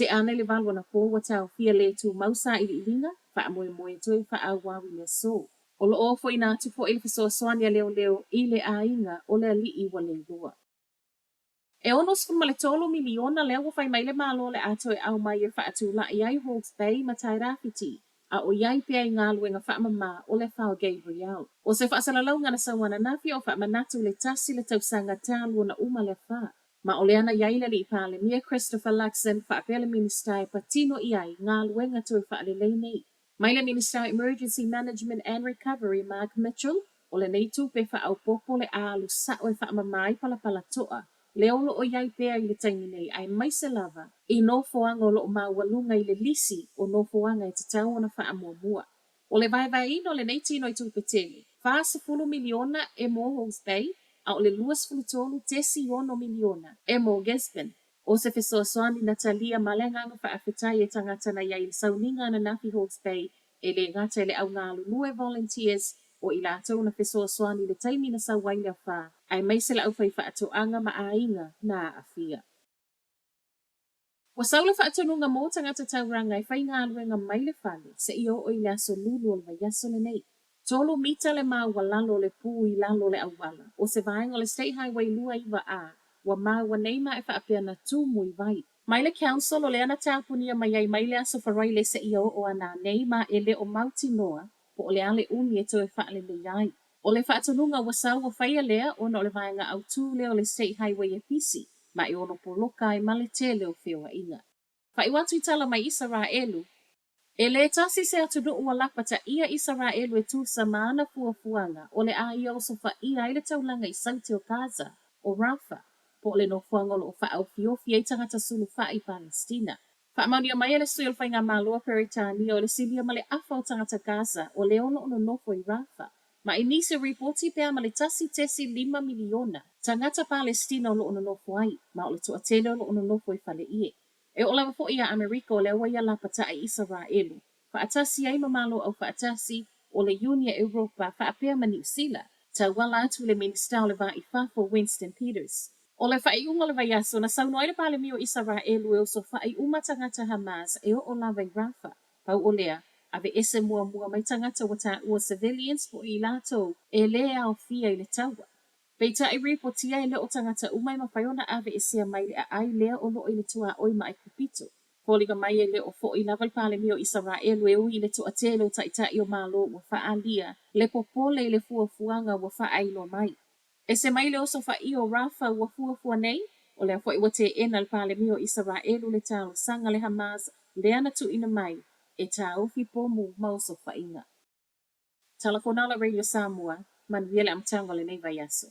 Te'a ana i le 8 anapo ua taofia le tumau sailiiliga, faamoemoe e toe faaauau i le aso. O lo o ofoina atu foi le fesoasoani a leoleo i le aiga o le alii ua leiloa. E $63 miliona lea ua fai mai le Malo o le a toe aumai e faatulai ai Hawke's Bay ma Tairāwhiti, a o i ai pea i galuega faamama o le afa o Gabrielle. O se faasalalauga na sau ananafi o faamanatu le tasi le tausaga talu ona uma le afa. Ma o lea na i ai le Alii Palemia Christopher Luxon faapea le Minisita e patino i ai galuega toe faalelei nei. Mai le Minisita o Emergency Management and Recovery Mark Mitchell, o lenei tupe faaopoopo le a alu sa'o e faamama ai palapala to'a lea o lo o i ai pea i le taimi nei aemaise lava i nofoaga o lo o maualuga i le lisi o nofoaga e tatau ona faamuamua. O le vaevaeina o lenei tino i tupe tele, $40 miliona e mo Hawke's Bay a o le $23.6 miliona e mo Gisborne. O se fesoasoani na talia ma le agaga faafetai e tagata na i ai i le sauniga ananafi Hawke's Bay e le gata i le au galulue volunteers o i latou na fesoasoani i le taimi na sau ai le afa, aemaise le aufaifaatoaga ma aiga na aafia. Ua sau le faatonuga mo tagata tauranga e faigaluega mai le fale seia oo i le aso Lulu o le vaiaso lenei. Tolu mita le maualalo o le pu i lalo o le auala o se vaega o le State Highway 29A ua maua nei ma e faapea na tumu i vai. Mai le Council o lea na tapunia mai ai mai le aso Faraile seia oo ana nei ma e le o mautinoa po o le a le umi e toe faalelei ai. O le faatonuga ua sau ua faia lea ona o le vaega autū lea o le State Highway e pisi ma e ono poloka ai ma le tele o feoaiga. Faaiu atu i tala mai Isaraelu, E le tasi se atunuu ua lapataia Isaraelu e tusa ma ana fuafuaga o le a ia osofaia ai le taulaga i saute o Gaza, o Rafah, po o le nofoaga o lo o faaofiofi ai tagata sulufai i Palestina. Faamaonia mai e le sui o le Faigamalo a Peretania o le silia ma le afa o tagata Gaza o lea o lo o nonofo i Rafah, ma i nisi o ripoti pe a ma le 1.5 miliona tagata Palestina o lo o nonofo ai, ma o le toatele o lo o nonofo i faleie. E oo lava foi iā Amerika o lea ua ia lapataʻi Isaraelu, faatasi ai ma Malo Aufaatasi o le Iuni a Europa faapea ma Niu Sila, tauala atu i le Minisita o le Va i Fafo Winston Peters. O le faaiuga o le vaiaso, na saunoa ai le Palemia o Isaraelu e osofaʻi uma tagata Hamas e oo lava i Rafah. Pau o lea, aveese muamua mai tagata ua taua civilians po o i latou e lē aofia i le taua. Peitai ripotia e le o tagata uma e mafai ona aveesea mai le aai lea o lo o i le tuaoi ma Aikupito. Foliga mai e le o foʻi lava le Palemia o Isaraelu e ui i le toatele o taitai o Malo ua faaalia le popole i le fuafuaga ua faailoa mai. Ese mai le osofaia o Rafah ua fuafua nei, o lea foi ua teena e le Palemia o Isaraelu le talosaga a le Hamas lea na tuuina mai e taofi pomu ma osofaiga. Tala Fonola Radio Samoa, manuia le amataga o lenei vaiaso.